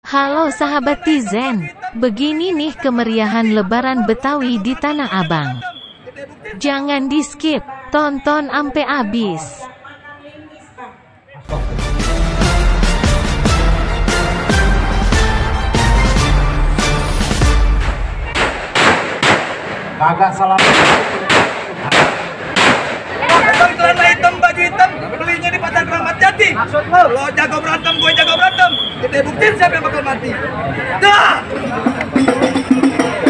Halo sahabat Tizen, begini nih kemeriahan Lebaran Betawi di Tanah Abang. Jangan di skip, tonton ampe abis. Kagak salah. Celana hitam, baju hitam, belinya di pasar Keramat Jati. Maksud lo jago berantem, gue jago berantem. Kita buktiin siapa yang bakal mati. Dah.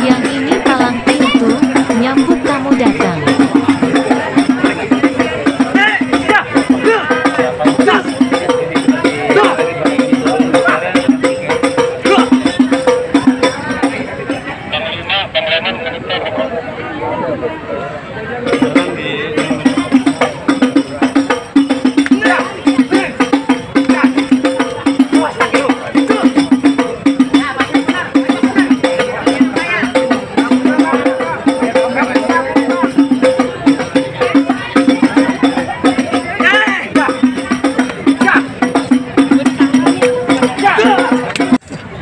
Yang ini palang pintu, nyambut kamu datang.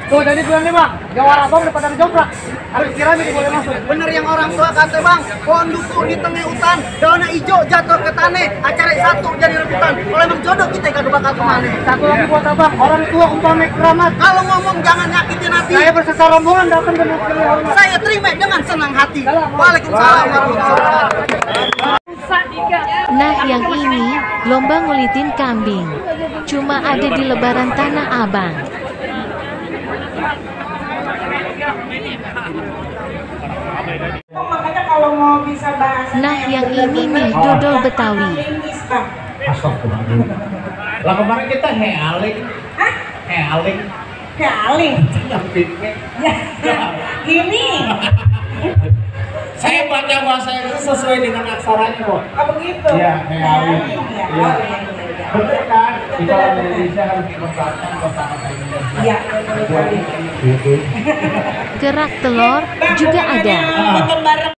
Tuh dari bulan nih bang, jawara bang udah pada joprak. Harus kiranya boleh masuk. Bener yang orang tua kata bang, pohon duku di tengah hutan, daunnya hijau jatuh ke tanah, acara satu jadi rebutan. Kalau emang jodoh kita gak bakal kemana. Satu lagi buat abang, orang tua umpama keramat. Kalau ngomong jangan nyakitin hati. Saya bersesa rombongan datang ke negeri hormat. Saya terima dengan senang hati. Waalaikumsalam warahmatullahi wabarakatuh. Nah yang ini, lomba ngulitin kambing. Cuma ada di Lebaran Tanah Abang. Makanya kalau mau bisa bahasa Nah yang ini nih, dodol Betawi. Lah kemarin kita healing. Hah? Healing. Kali. Ya, ini. Saya baca bahasa itu sesuai dengan aksaranya kok. Oh begitu. Iya, healing. Ya. Iya. Oh, iya. Betul kan? Kita orang Indonesia harus dikembangkan bersama Indonesia. Iya. Gitu. Gerak telur juga ada. Nonton bareng.